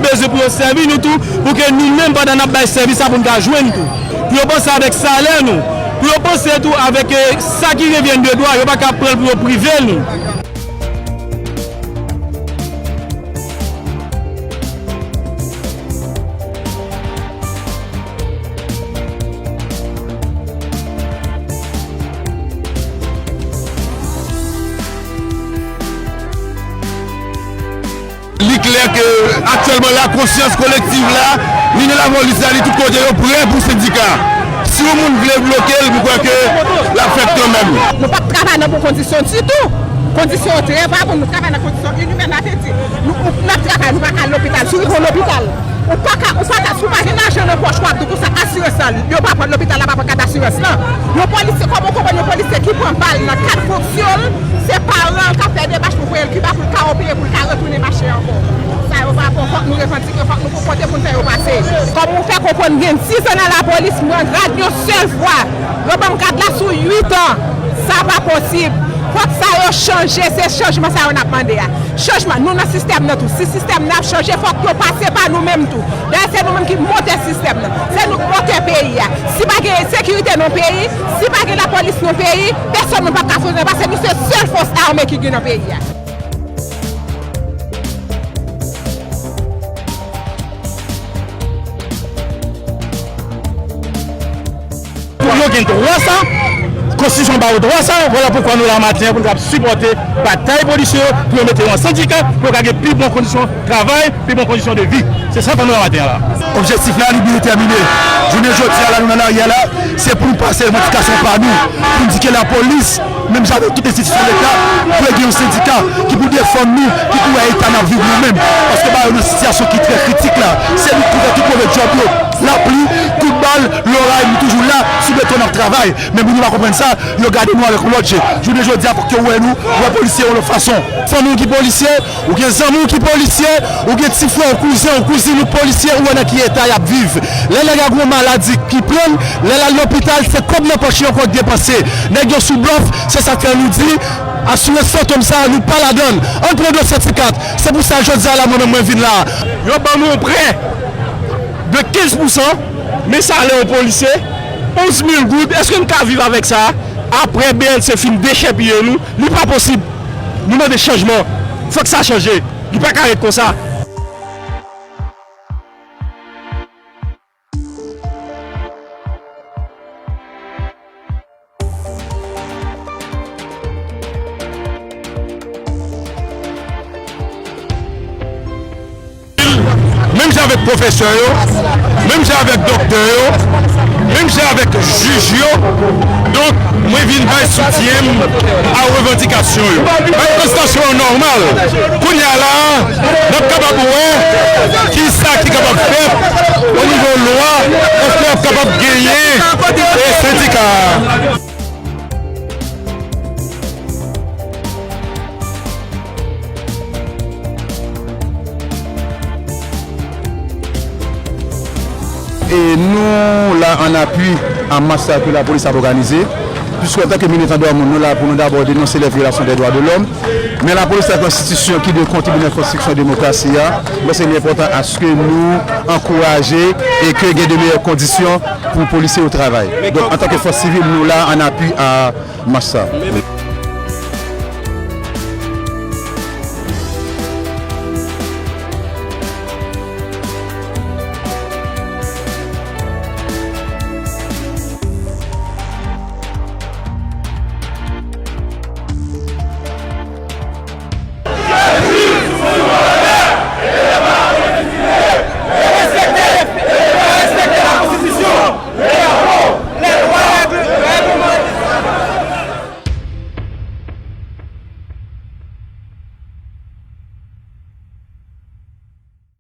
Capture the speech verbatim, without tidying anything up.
Bezwen pou yo sèvi nou tou, pou ke nou menm, pandan n ap bay sèvis la, pou n ka jwenn tou. Pou yo panse avèk salè nou, pou yo panse tou avèk, eh, sa ki revyen de dwa, yo pa ka pran l pou yo prive nou. Li klè ke aktyèlman la, konsyans kolektiv la, ni nan lapolis la, ni tout kote, yo prè pou sendika. Si yon moun vle bloke l, m kwè ke l ap fèt kanmenm. Nou p ap travay nan bon kondisyon ditou. Kondisyon yo trè pa bon, nou travay nan kondisyon inimèn, sa vle di, nou, nou ap travay, nou pa ka al lopital. Si w rive yon lopital, ou pa ka, ou pa ka, si w pa gen lajan nan pòch ou, w ap di konsa, asirans lan, yo pa pran, lopital la pa pran kat asirans lan. Yon polisye, kòman w konprann yon polisye ki pran bal nan kad fonksyon l, se paran l k ap fè demach pou voye l Kiba pou l ka opere, pou l ka retounen mache ankò? Sa yo pa bon, fòk nou revandike, fòk nou gon kote pou n fè yo pase. Kòm ou fè konprann, gen dis an nan lapolis, m pran grad yon sèl fwa. Yo ban m grad la sou uit an. Sa pa posib. Fòk sa yo chanje, se chanjman sa yo n ap mande a. Chanjman, nou nan sistèm nan tou. Si sistèm nan ap chanje, fòk yo pase pa nou menm tou. Dayè, se nou menm ki monte sistèm nan. Se nou k monte peyi a. Si pa gen sekirite nan peyi, si pa gen lapolis nan peyi, pèsonn moun p ap ka fè anyen, paske nou se sèl fòs ame ki gen nan peyi a. Pou yo gen dwa sa, konstitisyon ba yo dwa sa, vwala poukwa nou la maten an pou nou kab sipòte batay polisye yo, pou yo mete yo an sendika, pou yo ka gen pi bon kondisyon travay, pi bon kondisyon de vi. Se sa k fè nou la maten an la. Objektif la, li byen detèmine. Jounen jodi a la, nou nan lari a la, se pou nou pase revandikasyon pa nou, pou nou di ke lapolis, menm jan avèk tout enstitisyon Leta, dwe gen yon sendika ki pou defann nou, ki pou wè eta n ap viv nou menm. Paske ba yo nan sitiyasyon ki trè kritik la. Se nou k kouvè tout move djòb yo. Lapli, kout bal, loray, nou toujou la, sou beton n ap travay. Men moun yo pa konprann sa, yo gade nou avèk yon lòt je. Jounen jodi a, fòk yo wè nou, wè polisye yon lòt fason. Fanmi w ki polisye, ou gen zanmi w ki polisye, ou gen ti frè w, kouzen w, kouzin ou k polisye, ou wè nan ki eta y ap viv. Lè nèg la gen yon maladi ki pran l, lè l al lopital, se kòb nan pòch li ankò k depanse. Nèg yo sou blòf, se sa k fè nou di, asirans fantom sa a, nou pa ladan l. Ann pran dosye ti kat. Se pou sa, jodi a la, mwen menm, mwen vin la. Yo ban nou yon prè de kenz pousan, men salè yon polisye, onz mil goud. Èske n ka viv avèk sa? Apre B L C fin dechèpiye nou, li pa posib. Nou mande chanjman. Fòk sa chanje. Li pa ka ret konsa. Menm jan avèk pwofesè yo, menm jan avèk doktè yo, menm jan avèk jij yo. Donk, mwen vin bay soutyen m a revandikasyon yo. Manifestasyon yo nòmal. Kounye a la a, n ap kapab wè kisa ki kapab fèt o nivo lwa, èske n ap kapab genyen e sendika a. E nou la an apui a mach sa ke lapolis ap òganize. Puiske antanke militan dwa moun, nou la pou nou dabò denonse les violations des droits de l'homme. Men lapolis se yon enstitisyon ki dwe kontribye nan konstriksyon demokrasi a. Mwen panse li enpòtan aske nou ankouraje e ke gen de meyè kondisyon pou polisye yo travay. Donk, antanke fòs sivil, nou la an apui a mach sa.